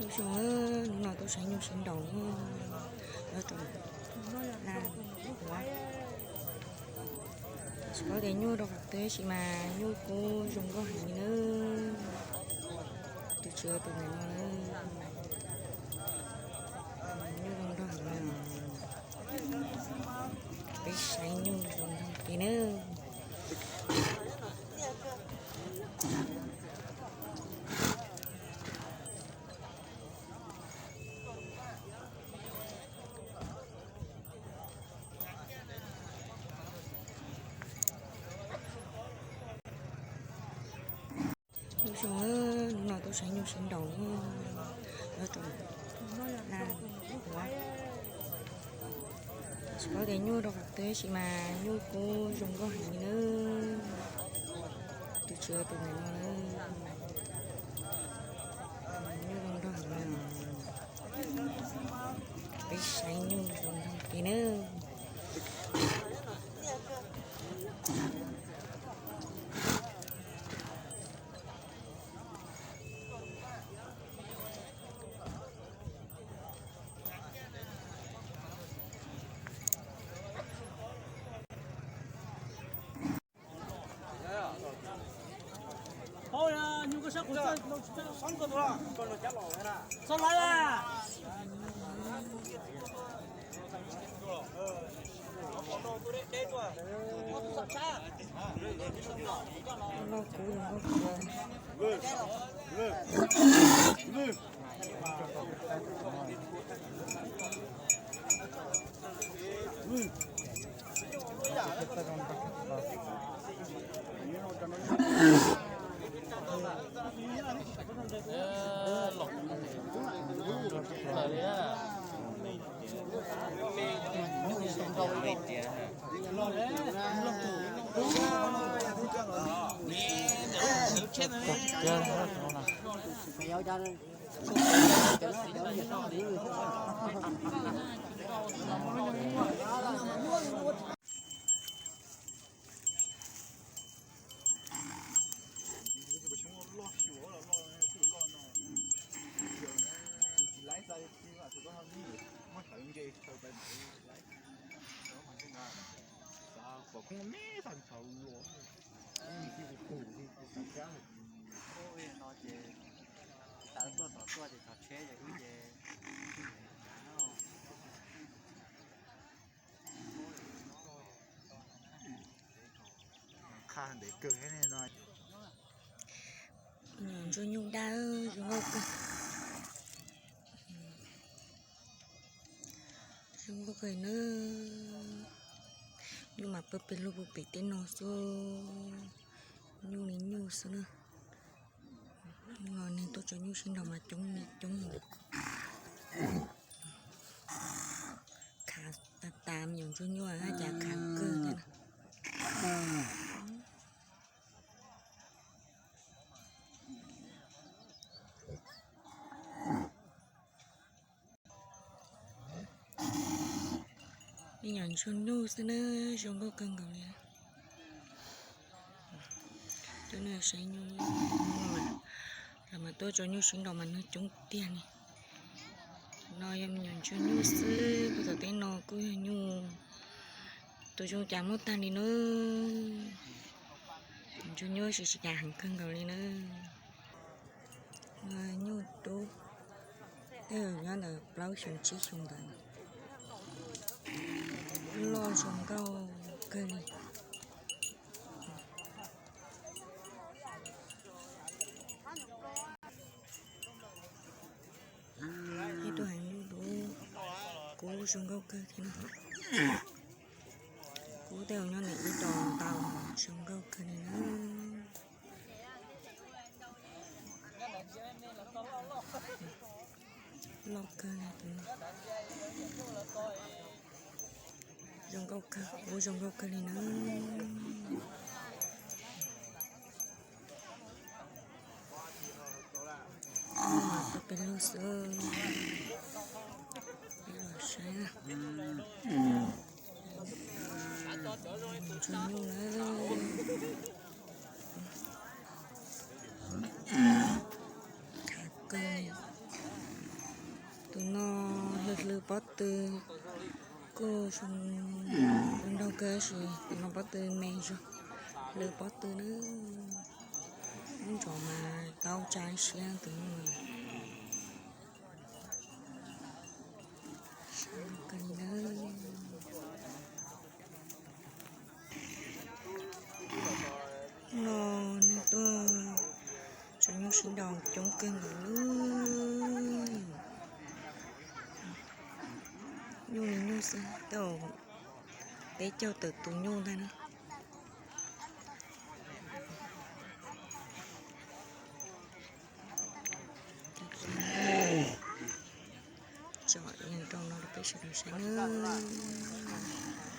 Hnub no tuaj saib nyuj sib nraus na, nyob rau na, tsis paub tias nyuj rau qhov twg tab sis mas nyuj kuj zoo nkauj heev li na. Tus tswv tus ntawm no, nyuj zoo nraug heev na. Peb saib nyuj zoo nraug heev na. Hnub no tuaj saib nyuj sib nraus na, nyob rau na, tsis paub tias nyuj rau qhov twg tab sis mas nyuj kuj zoo nkauj heev li na. Tus tswv tus ntawm no, nyuj zoo nraug heev na. Peb saib nyuj zoo nraug heev na. Qha ntev kawg no. Nyuam ntsuag nyuj daj zoo nkauj kawg. Zoo nkauj kawg na. Nyuj mas pawg pes lug puag pem tej no xwb. Nyuj li nyuj xwb na. Hnub no neeg tuaj tso nyuj sib nraus mas coob li coob li. Khav tas tas me nyuam ntsuag nyuj haj cas khav kawg thiab na. Me nyuam ntsuag nyuj xwb na, zoo nkauj kawg nkaus li. Tuaj saib nyuj, los mas tuaj tso nyuj sib nraus mas neeg coob tiag li. No yog me nyuam ntsuag nyuj xwb, puag tom teb no kuj yog nyuj. Tus zoo cas muaj tag li na. Ntsuag nyuj tsis tsis cas heev kawg nkaus li na. Nyuj dub, tej zaum nyob ntawm plaub xyoo tsib xyoo ntawd. Loj zoo nkauj kawg li. Ib tug heev nyuj dub, kub zoo nkauj kawg thiab na. Kub tej zaum nyob ntawm ib dos ntau, zoo nkauj kawg li na. Loj kawg li tus no. Zoo nkauj kawg, kub zoo nkauj kawg li na. Peb lug xwb, peb los saib na. Ntsuag nyuj na. Khav kawg li. Tus no hlwb hlwb pob tw, kuj zoo nraug kawg sis tus no pob tw me zog. Hlwb pob tw na, lub ntsov mas tau tsa siab tus no. Sab kawg li na. No nws tuaj tso nyuj sib nraus coob kawg nkaus li. Nyuj li nyuj xwb, tau peb caug tawm tus nyuj ntag na. Tso rau no rau peb sawv daws saib nawb.